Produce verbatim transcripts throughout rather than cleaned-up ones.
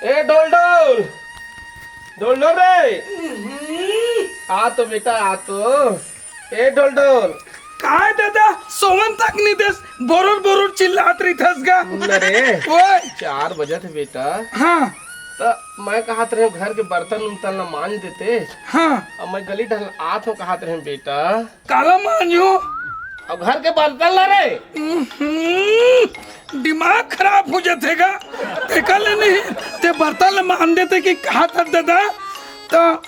ए डोल डोल, डोल डोल रे। आ तो बेटा, आ तो। ए डोल डोल। काय दादा, सोवन तक नहीं देस, बोरोर बोरोर चिल्लात रहिथस गा। सुन ना रे। ओए। चार बजत हे बेटा। हाँ। त मैं कहत रहे घर के बर्तन उर्तन ला मांज देते। हाँ। अब मैं गली ढंग आत हूँ कहत रहे बेटा। काला मांजो। अब घर के बर्तन ला रे। हम्म, दिमाग खराब हो जाथे गा। तेकर ले नहीं, ते बर्तन ला मांज देते कि कहा था दादा, त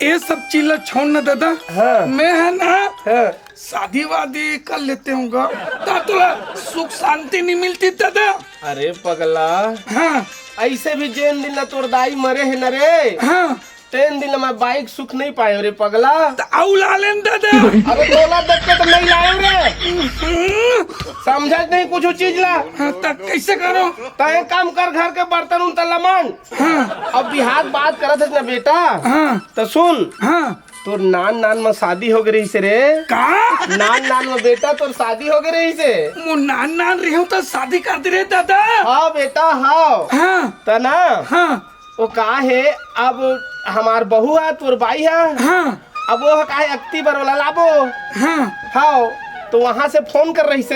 ए सब चीज ला छोड़ ना दादा। हाँ। मैं है ना, हाँ। शादी वादी कर लेते हूँ गा। त तोला सुख शांति नहीं मिलती दादा। अरे पगला। हाँ। ऐसे भी जेन दिन ला तोर दाई मरे हे ना रे। हाँ। तेन दिन ला मैं बाइक सुख नहीं पायो रे पगला। त अउ ला लेन दादा। अरे तोला देख के तो नहीं लायो रे। हम्म। समझत नहीं कुछ चीज ला। हाँ, त कैसे करो? त एक काम कर, घर के बर्तन उर्तन ला मांज। हाँ। अब बिहार बात करत हस ना बेटा। हाँ। त सुन। हाँ। तोर नान नान में शादी हो गई रहिस रे। का? नान नान में बेटा तोर शादी हो गई रहिस। मोर नान नान रहे त शादी कर दे रे दादा। हाँ बेटा, हाँ। हाँ। त ना। हाँ। वो का हे, अब हमार बहू है, तोर बाई है। हाँ। अब वो का हे, अक्ती बर वाला लाबो। हाँ। हाँ। तो वहां से फोन कर रहिस।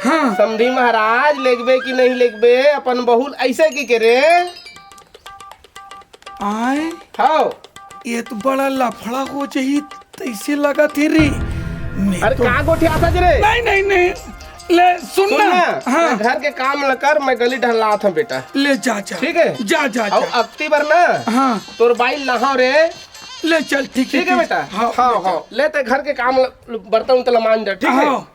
हाँ। समधी महाराज, लेगबे कि नहीं लेगबे अपन बहू, ऐसे की के रे। आय? हाँ। ये तो बड़ा लफड़ा हो जाही, तैसे लगत हे रे। मैं अरे तो का गोठियाथस रे? नहीं, नहीं, नहीं। ले, सुन सुन ना। ना, हाँ। मैं घर के काम ल कर, मैं गली ढंग ला आत हूँ बेटा। ले जा, जा। ठीक है? जा, जा, अउ जा। अक्ती बर ना, हाँ। तोर बाई ल नहाव रे। ले चल, ठीक है, ठीक है ठीक। बेटा? हाँ, हाँ, ले हाँ। चल। ले ते घर के काम ल-, बर्तन उर्तन ल मांज दे, ठीक है? हाँ।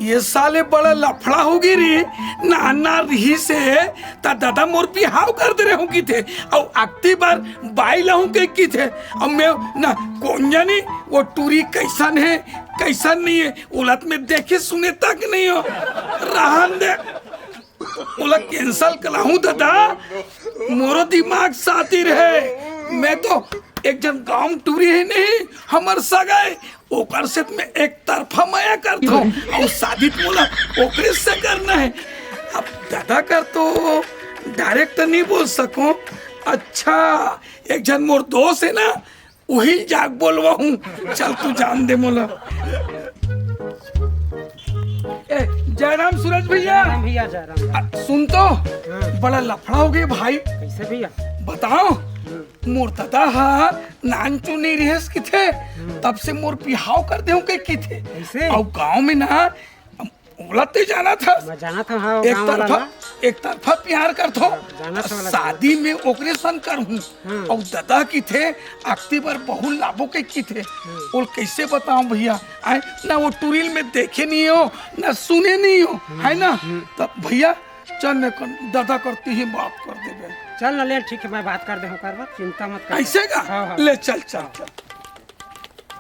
ये साले बड़ा लफड़ा हो गई रे। नान नान रहिस हे, त दादा मोर बिहाव कर दे रहे हूँ किथे, अउ अक्ती बर बाई लाहूँ के किथे। अब मैं ना कोन जानी वो टूरी कैसन हे, कैसन नहीं हे, ओला त मैं देखे सुने तक नहीं हो। रहन दे, ओला cancel कराहूँ दादा, मोरो दिमाग सातिर हे। मैं तो एक झन गाँव टूरी हे नहीं, हमर सगा हे, ओकर से त मैं एक तरफा मया करथों, अउ शादी त मोला ओकरे से करना हे। अब दादा कर तो direct नहीं बोल सकों। अच्छा, एक झन मोर दोस्त हे ना, उही ल जाके बोलवाहूँ। चल तू जान दे मोला। ए, जयराम सूरज भैया। जयराम भैया, जयराम। आ, सुन तो, हाँ। बड़ा लफड़ा हो गया भाई। कैसे भैया? बताओ, हम्म। मोर दादा हा नानचुन नहीं रहेस किथे, हम्म। तब से मोर बिहाव कर देहूँ के किथे। कैसे? अउ गाँव में ना, ओला ते जाना था। मैं जाना था, हाँ, एक गाँव वाला तरफा, ला। एक तरफा प्यार करथों। हाँ, जाना था वाला शादी में ओकरे संग करहूँ। हाँ। अउ दादा किथे, अक्ती बर बहू लाबो के किथे। हाँ। ओला कैसे बताओं भैया? आय, ना वो टूरी ल मैं देखे नहीं हो, ना सुने नहीं हो, हम्म, है ना? हम्म। तब भैया, चल ने कर, दादा कर तिही बात कर देबे। चल ना ले, ठीक है, मैं बात कर देहूँ, कर बात, चिंता मत कर। ऐसे का? हाँ, हाँ। ले चल, चल, चल।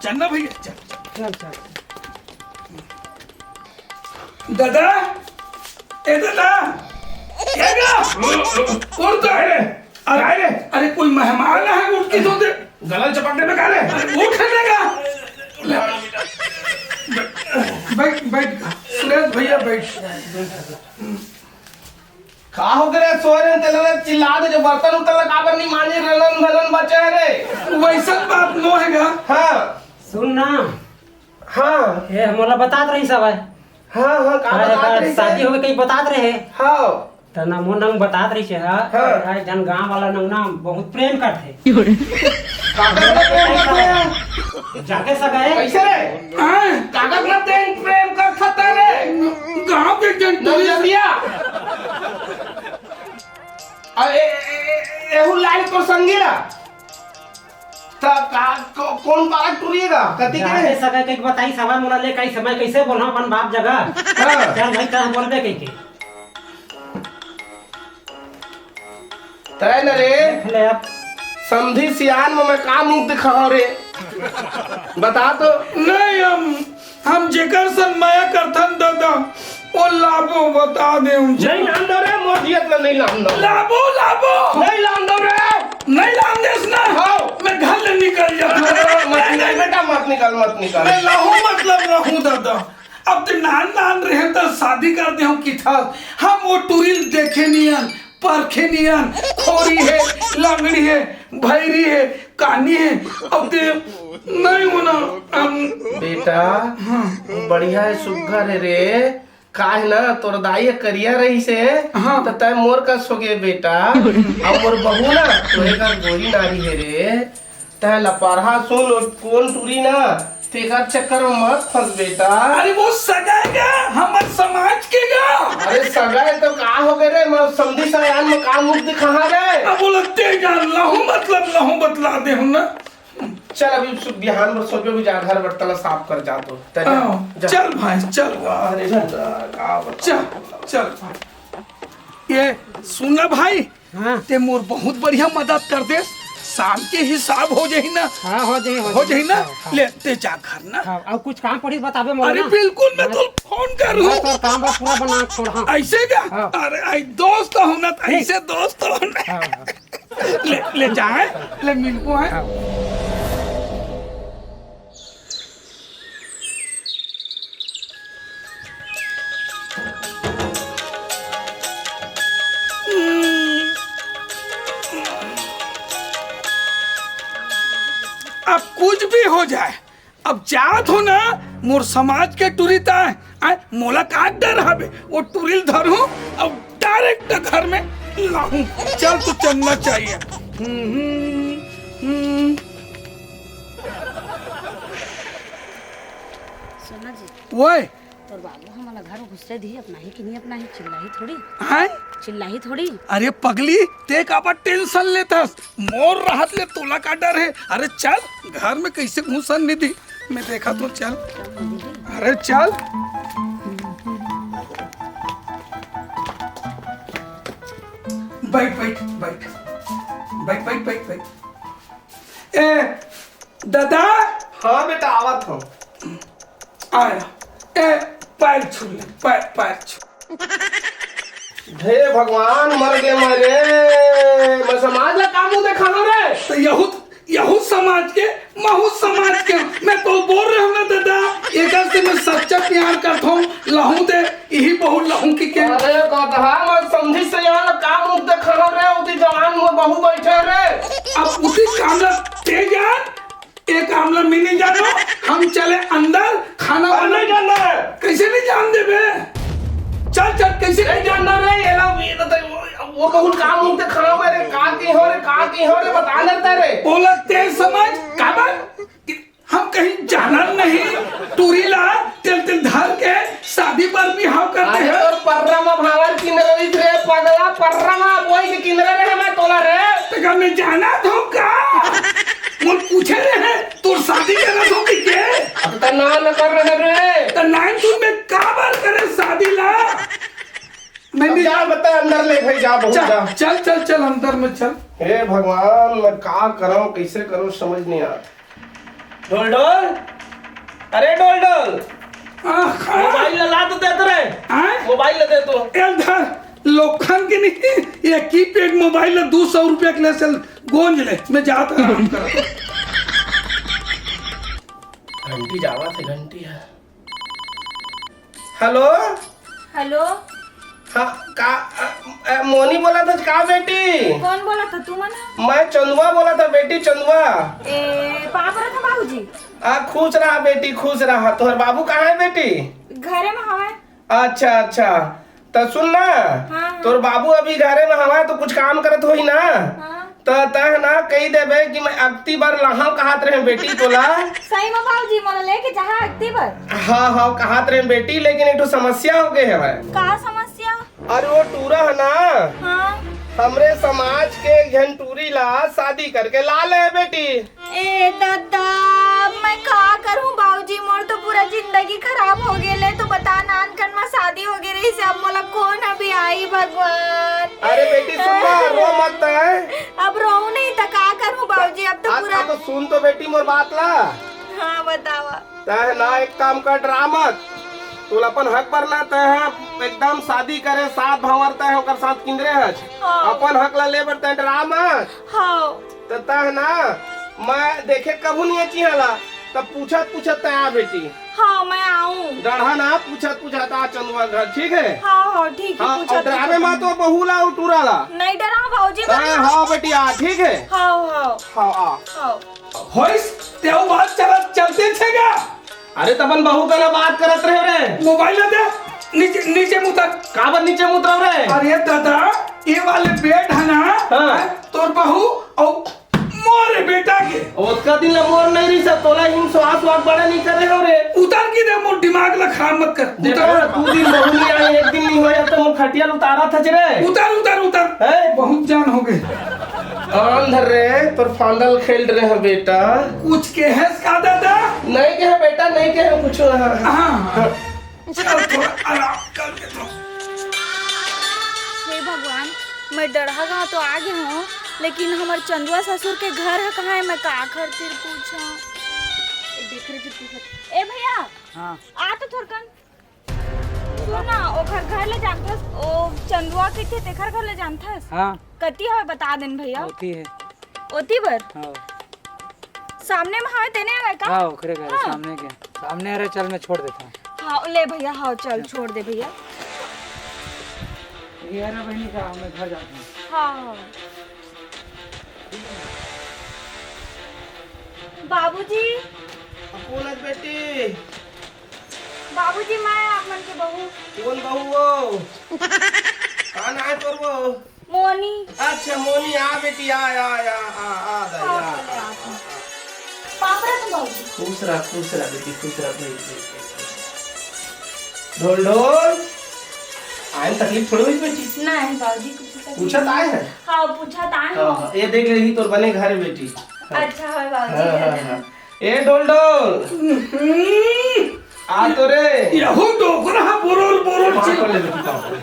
चल ना भैया, चल, चल। चल, चल। दादा, ए दादा, ए दादा, कौन तो है? अरे, अरे, अरे, कोई मेहमान है, उठ के तो दे। गला चपक देबे का रे? अरे, उठ ना का। ले। बैठ, बैठ, सुरेश भैया, बैठ। का हो गे रे, सोय रहे तेला रे, चिल्ला दे, जो बर्तन उर्तन ला काबर नहीं मांजे, रलन भलन बचे हे रे। वैसन बात नो हे गा। हाँ। सुन ना। हाँ। ए, मोला बतात रहिस हवय। हाँ, हाँ, का अरे, बतात का रहिस हे? शादी होगे कहीं बतात रहे। हाँ। त ना मोर नंग बतात रहिस हे, हाँ। हाँ। एक झन गांव वाला नंग ना बहुत प्रेम करथे। काकर ला प्रेम करथे? जाके सगा हे। कैसे रे? हाँ। काकर ला प्रेम, प्रेम करथे रे? गांव के एक झन टूरी नवजतिया। अरे, ए, ए, ए, एहू लाल तोर संगी ला। त का, को-, कोन पारा टूरी गा? कति के? जाके सगा कहिके बताइस हवय मोला ले कई समय कैसे बोलहूं अपन बाप जगह। हाँ। चल भाई, तैं बोलबे कहिके। तैं न रे, देख ले अब। समधी सियान में मैं का मुंह दिखाओं रे? बता तो। नहीं, हम हम जेकर संग मया करथन दादा, वो लाबो बता दे उनसे। नहीं लान दो रे, मोर जियत ला नहीं लान दो। लाबो, लाबो। नहीं लान दो रे। नहीं लान देस ना। हाँ। मैं घर ले निकल जाऊँ। हाँ, मत निकल बेटा, मत निकल, मत निकल। मैं लाहूँ मतलब रहूँ दादा। अब ते नान नान रहे त शादी कर देहूँ किथे। हम वो टूरी ल देखे नहीं हन। परखे नियन, खोरी हे, लंगड़ी हे, भैरी हे, कानी हे, अब ते नहीं होना। हम बेटा, हाँ। बढ़िया हे, सुग्घर हे रे। काहे ना, तोर दाई ह करिया रहिस हे, हाँ। त तैं मोर कस होगे बेटा। अब मोर बहू ना, तोरे कस गोरी नारी हे रे। तैं लपरहा सुन, कोन टूरी ना, तेकर चक्कर में मत फंस बेटा। अरे वो सगा हे गा, हमर समाज के गा। अरे सगा हे तो का होगे रे, मैं समधी सयान में का मुंह दिखाहा रे। अब बोला ते जान लहू, मतलब लहू बतला दे हम ना। चल अभी सु-, बिहान बर सोचो भी जा, घर बर्तन ला साफ कर जा तो। तैं जा, हाँ, जा। चल भाई, चल। अरे जा, का बता। चल, चल भाई। ये सुन ना भाई, हाँ। ते मोर बहुत बढ़िया मदद कर देस। शाम के हिसाब हो जाही ना? हाँ, हो जाही, हो हो जाही। जाही ना? हाँ, हाँ। ले, ते जा घर ना। हाँ, अउ कुछ काम पड़ी बताबे मोला अरे ना। बिल्कुल, मैं हाँ। तो फोन करूँ। मैं तोर काम ला पूरा बना छोड़, हाँ। ऐसे क्या? हाँ। अरे, आई दोस्त हो ना, तो ठीक। ऐसे दोस्त हो ना। हाँ, हाँ। ले, ले जा, हैं? ले मिलबो, हैं? हाँ। अब कुछ भी हो जाए, अब जात हो ना, मोर समाज के टूरी ताय, आय, मोला का डर हवे, वो टूरी ल धरहूं, अब direct घर में लाहूं। चल, तू चलना चाहिए। हम्म, हम्म, हम्म। सुना जी। ओए, तोर बाबू हमन ला घर घुसे दिही, अपनाही कि नहीं अपनाही, चिल्लाही थोड़ी। हैं? चिल्लाही थोड़ी। अरे पगली, ते काबर tension लेथस? मोर रहत ले तोला का डर हे? अरे चल, घर में कैसे घुसन नहीं दी, मैं देखा तो चल। अरे चल। बैठ, बैठ, बैठ। बैठ, बैठ, बैठ, बैठ। ए, दादा। हाँ बेटा, आवत हूँ। आया। ए, पैर छू ले, पैर, पैर छू। हे भगवान, मर गे मैं रे। मैं समाज ला का मुंह देखाहूं रे? तो यहू, यहू समाज के, महू समाज के। मैं तो बोल रहे हूँ ना दादा, एकर से मैं सच्चा प्यार करता हूँ, लहू दे, यही बहुत लहू की के। अरे गधा, मैं समधी सयान ला का मुंह देखाहूं रे, उती जवान में बहू बैठे रे। अब उती काम ला ते जान, एक आमला मैं नहीं जानो, हम चले अंदर खाना अरे बना। नहीं जाना है। कैसे नहीं जान देबे? चल, चल, कैसे नहीं नहीं जानना रे, ये लो, ये तो, वो, वो बहुत काम होते खाना में रे, का की हो रे, का की हो रे, बता लेता रे। बोला तेज समझ, काबर? हम कहीं जाना नहीं, टूरी ला, तेल तेल धर के, शादी पर भी हाँ करते अरे हैं। तो पर्रा में भावर किन रही रे, पगला, पर्रा में बोई के किन रहे मैं तोला रे। तो का मैं जाना था का? मोर पूछे रहे, तोर शादी करत हो कि के? अब त ना न कर रहे रे। त नाइन सुन में का बात करे शादी ला? मैं अब नहीं जा बता अंदर ले भाई, जा बहू चल, जा। चल, चल, चल, अंदर में चल। हे भगवान, मैं का करूं, कैसे करूं, समझ नहीं आ। ढोल ढोल, अरे ढोल ढोल, आ, आ। मोबाइल ला, ला तो दे तो रे। आय? मोबाइल ला दे तो। ए धर, लोखन के नहीं, ये कीपैड मोबाइल ला दो सौ रुपया के ले चल, गोंज ले, मैं जात आराम कर। घंटी जावा थे, घंटी है। हेलो। हेलो। हाँ, का, अ, अ, मोनी बोला था का बेटी? कौन बोला था तू मना? मैं चंदुआ बोला था बेटी, चंदुआ। ए, पाँव परत हंव बाबूजी। आ, खुश रहा बेटी, खुश रहा। तोहर बाबू कहाँ है बेटी? घरे में हवे। अच्छा, अच्छा। त सुन ना, हाँ, हाँ। तोर बाबू अभी घरे में हवा तो कुछ काम करत होही ना? हाँ। त तह ना कही देबे कि मैं अक्ती बर लाहव कहात रहे बेटी तोला। सही में बाबूजी, मोला लेके जहाँ अक्ती बर। हाँ, हाँ, कहात रहे बेटी, लेकिन एक ठो समस्या हो गए हवय। का समस्या? अरे वो टूरा है ना, हाँ। हमरे समाज के एक झन टूरी ला शादी करके ला ले बेटी। ए ददा, मैं का करूं बाबूजी, मोर तो पूरा जिंदगी खराब हो गेले। तो बता, नानकन में शादी हो गे रही से, अब मोला कौन अभी आई भगवान। अरे बेटी सुन ना, रो मत तैं। अब रोऊं नहीं त का करूं बाबूजी, अब तो आज पूरा का तो सुन तो बेटी मोर बात ला। हाँ बतावा। तैं ना एक काम कर, डरा मत। तू अपन हक बर ना तैं ह एकदम शादी करे साथ भंवर तैं ह ओकर साथ किंदरे हच। हाँ। अपन हक ला ले बर तैं डरा मत। हाँ। त तैं ह ना मैं देखे कभू नहीं चिहा ला। तब पूछत पूछत तैं आ बेटी। हाँ, मैं आऊँ। डरहा ना, पूछत पूछत आ चंदुआ घर, ठीक है? हाँ, हाँ, ठीक है, हाँ, पूछत और डरावे पूछत। मत वो बहू ला और टूरा ला। नहीं डराओ बाबूजी, हाँ, बता। हाँ बेटी, आ, ठीक है? हाँ, हाँ। हाँ, आ। हाँ। होइस, तेऊ बात चलत चलते थे क्या? अरे, तपन बहू का ना बात करत रहे रे। मोबाइल दे, नीचे, नीचे मुतर। काबर नीचे मुतर रे? अरे दादा, ये वाले बेड है ना, हाँ। तोर बहू और मोरे बेटा के। ओतका दिन ला मोर नहीं रही सब, तोला हिम सुहाग सुहाग बड़ा नहीं कर रहे हो रे। उतर की दे, मोर दिमाग ला खराब मत कर। देखो, उतर। दू दिन बहू नहीं आई, एक दिन नहीं होया तो मोर खटिया उतारा था रे। उतर, उतर, उतर। हैं? बहुत जान हो गए। आन धर रे, पर फांदल खेल रहे हैं बेटा। कुछ के है इसका दादा? नहीं के है बेटा, नहीं के है कुछ। हाँ। हाँ। चल, थोड़ा आराम करके तो। हे भगवान, मैं डरहा गांव तो आ गे हूँ, लेकिन हमर चंदुआ ससुर के घर ह कहाँ है, मैं काखर तीर पूछूं? ए, देख रही थी पूछत। ए भैया, हाँ। आ तो थोड़कन। सुन ना, ओखर घर ले जानथस, ओ चंदुआ के थे, तेखर घर ले जानथस? हाँ। कति हवे बता देन भैया। ओती है। ओती बर? हाँ। सामने में हवे तेने हवे का? हाँ, ओकरे घर हाँ। सामने के। सामने, अरे चल, मैं छोड़ देता हूँ। हाँ, ले भैया, हाँ, चल, चल। छोड़ दे भैया। ग्यारह बहनी का, मैं घर जाता हूँ। हाँ, हाँ। बाबूजी। कौन है बेटी? बाबूजी, मैं आप मन के बहू। कौन बहू वो? का नाम है तोर वो? मोनी। अच्छा, मोनी, आ बेटी, आ, आ, आ, आ, आ, आ, हाँ, आ, चले आ, आ। पापड़ा तो बाबूजी। खुश रह, खुश रह बेटी, खुश रह, भेज, भेज, भेज, भेज। ढोल, ढोल। आए में तकलीफ थोड़ी हुई बेटी? नहीं बाबूजी, कुछ तकलीफ पूछत नहीं। आए हैं? हाँ, पूछत आए हाँ, हैं। हाँ, ये देख ले, यही तोर बने घर है बेटी। हाँ। अच्छा है बाबूजी, हाँ, हाँ, हाँ। ए ढोल, ढोल। हम्म। आ तो रे। यहू डोकरा हा बोरोल, बोरोल पापड़ चिल। ले बेटी, पापड़ ले।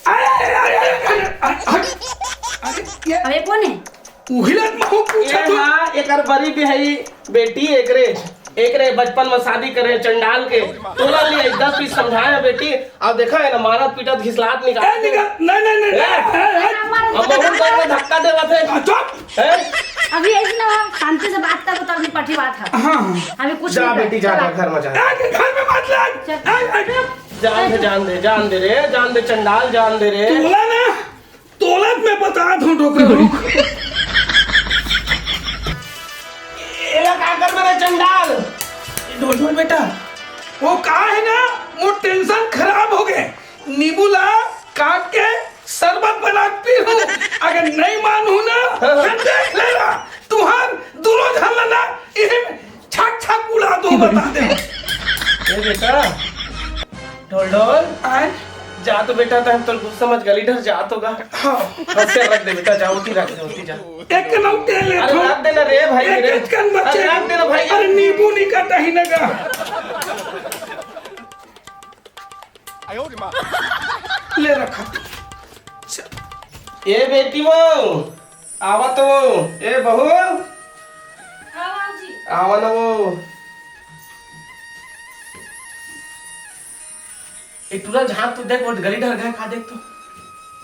अरे, अरे, अरे, अरे, अरे, हट। अरे, ये अबे कौन है? उहिलत महू पूछा ये तो। हाँ, एकर बरी बिहाई बेटी एकरे, एकरे बचपन में शादी करे चंडाल के। तोला ले दस बीस समझाया बेटी, अब देखा है ना, मारत पीटत घिसलात निकाल ए, निकाल, नहीं, नहीं, नहीं, ए, नहीं, नहीं, नहीं। अब बहुत डर में धक्का देवत है। आ, चुप। हैं? अभी ऐसे ना हो, शांति से बात करो तो अपनी पटी बात है। हाँ, हाँ। अभी कुछ जा नहीं बेटी, कर, जा, चला। जा, घर में जा। ए, घर में मत लाग। चल। ए, ए, जान दे, जान दे रे, जान दे चंडाल, जान दे रे। तोला ना, तोला मैं बता दूं, डोकरे रुक। एला का कर मेरा चंडाल? डोल, डोल बेटा, वो का है ना, वो टेंशन खराब हो गए। नींबू ला काट के शरबत बना के पी लूं। अगर नहीं मानू ना, हाँ। तो देख लेना, तुहार दोनों झन ला ना, इही में छक छक उड़ा दो, बता दे। ए बेटा, ढोल ढोल। आय? जा तो बेटा, तैं तो गुस्सा मत गली डर, जा तो गा। हाँ। बस से रख दे बेटा, जा, ओती रख दे, ओती जा। एक कनौते ले अरे तो। रख देना रे भाई, एक रे। एक कन बचे। अरे रख देना भाई। अरे नींबू नहीं काटा ही ना गा। ले रखा। चल। ए बेटी वो, आवा तो। ए बहू, हाँ बाबूजी। आवा ना वो। ए टूरा झांक तो देख, वो गली डहर गए का देख तो।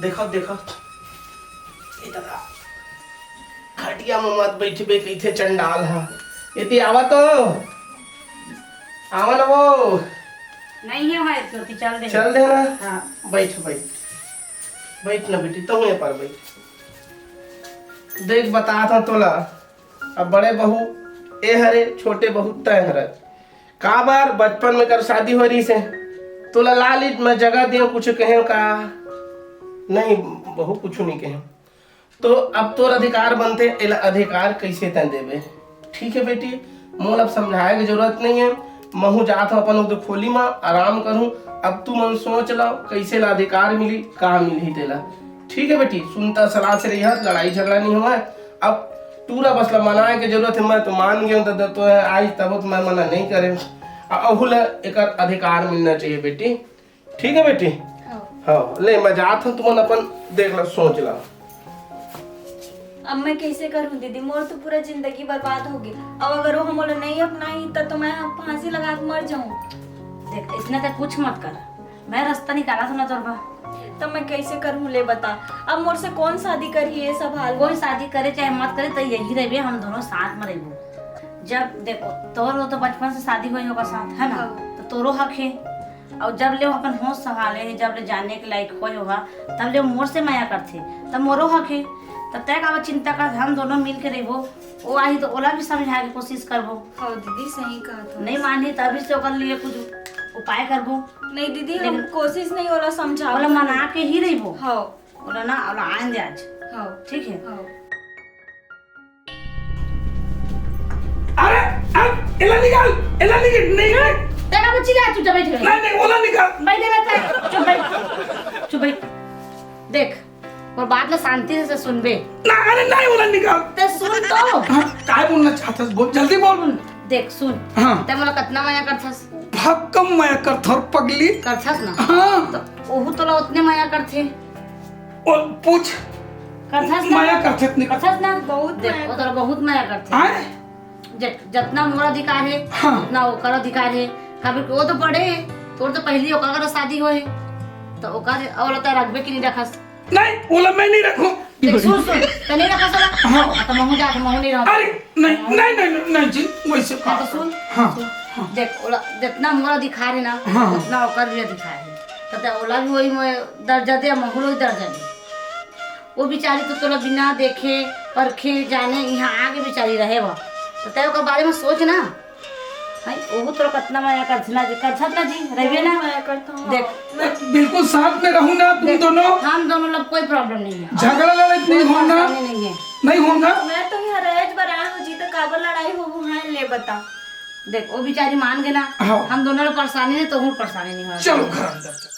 देखो, देखो। ए दादा। खटिया में मत बैठबे कहिथे चंडाल हा। एती आवा तो। आवा ना वो। नहीं है भाई, तो तू चल दे। चल दे ना। हाँ। बैठ, बैठ। बैठ ना बेटी, तहूँ ए पार बैठ। देख, बतात हंव तोला। अब बड़े बहू ए हरे, छोटे बहू तैं हरच। काबर बचपन में कर शादी हो रहिसे, तोला लालिच में जगह देंव, कुछ कहेंव का? नहीं बहू, कुछ नहीं कहेंव। तो अब तोर अधिकार बनथे, एला अधिकार कइसे तैं देबे? ठीक हे बेटी, मोला अब समझाए के जरूरत नइ हे। महूँ जात हंव अपन ओदे खोली म आराम करहूँ। अब तुमन सोच लव कइसे एला अधिकार मिलही, का मिलही तेला। ठीक हे बेटी, सुनता सलाह से रहिहा, लड़ाई झगड़ा नइ होवय। अब टूरा बस ला मनाए के जरूरत हे, मैं तो मान गेंव ददा, तो आइस तभो तो मैं मना नइ करेंव। अ-, अहू ला एकर अधिकार मिलना चाहिए बेटी। ठीक हे बेटी? हाँ। हाँ, ले मैं जात हंव, तुमन अपन देख ला, सोच ला। अब मैं कइसे करहूँ दीदी, मोर तो पूरा जिंदगी बर्बाद होगे। अब अगर वो मोला नइ अपनाही, तब तो मैं फांसी लगा के मर जाहूँ। देख, अइसने तैं कुछ मत कर, मैं रस्ता निकालत हंव ना तोर बर। तब मैं कइसे करहूँ ले बता, अब मोर से कोन शादी करही ये सब हाल में? कोई शादी करे चाहे मत करे, तैं यही रहिबे, हम दोनों साथ में रहिबो। जब देखो, तोरो तो बचपन से शादी होई ओकर साथ, है ना? हाँ। तो तोरो हक हे। और जब ले वो अपन होश संभाले हे, जब ले जाने के लायक होए होगा, तब ले मोर से मया करथे, तब मोरो हक हे। तब तय काबर चिंता कर, हम दोनों मिल के रहिबो। वो आही तो ओला भी समझाए के कोशिश करबो। हाँ दीदी, सही कहत हो। नहीं मानही, तभी से ओकर लिए कुछ उपाय करबो। नहीं दीदी, हम लेकिन कोशिश नहीं, ओला समझा ओला मना के ही रहिबो। हाँ। ओला ना, ओला आए दे आज। हाँ। ठीक है? हाँ। अरे, अरे, एला निकाल, एला निकाल, नहीं, नहीं। तेरा बच्ची ला, चुपचाप बैठ। नहीं, नहीं, ओला निकाल। बैठ, बैठ, बैठ, चुप बैठ, चुप बैठ। देख, मोर बात ला शांति से सुनबे। ना, अरे नहीं, ओला निकाल। ते सुन तो। हाँ, काय बोलना चाहत हस? बोल, जल्दी बोल। सुन, देख, सुन। हाँ। ते मोला कतना मया करथस? भक्कम मया करथों पगली। करथस ना? हाँ। तो ओहू तोला उतने मया करथे। और पूछ। करथस ना? मया करथे इतने। करथस ना? बहुत देख, मया वो तोला बहुत मया करथे। आए? जे-, जतना मोर अधिकार हे, हाँ। उतना ओकर अधिकार हे। काबर कि वो तो बड़े हे, तोर तो पहली ओकर करा शादी होए हे। तो ओकर, ओला तो रखबे कि नहीं रखस? नहीं, ओला मैं नहीं रखूं। देख, सुन, सुन, तो नहीं रखस ओला? हाँ। हाँ, तो महू जात, महू नहीं रहत। अरे, नहीं, नहीं, नहीं, नहीं, नहीं जी, वैसे हाँ, तो सुन, हाँ, सुन। हाँ। देख, ओला, जितना मोर अधिकार हे ना, हाँ। उतना ओकर भी अधिकार हे। तो ते ओला भी वही में दर्जा दे, महू ला वही दर्जा दे। वो बेचारी तो तोला बिना देखे, परखे, जाने यहाँ आगे बेचारी रहे बा। तो तय ओकर बारे में सोच ना। हैं, ओहू तोला कतना मया करथे ना जी, करथस ना जी, रहिबे ना। मया करथों, देख। हाँ। बिल्कुल साथ में रहूं ना तुम देख, दोनों। हम दोनों ला कोई problem नहीं हे। झगड़ा लड़ाई कोई नहीं होना। परेशानी नहीं हे। नहीं होगा। मैं तो यहाँ रहे बर आए हूँ जी, तो काबर लड़ाई होबो है, ले बता। देख, वो बेचारी मान गे ना, हाँ। हम दोनों ला परेशानी नहीं, तो हूँ परेशानी नहीं होगा। चलो घर अंदर चलो।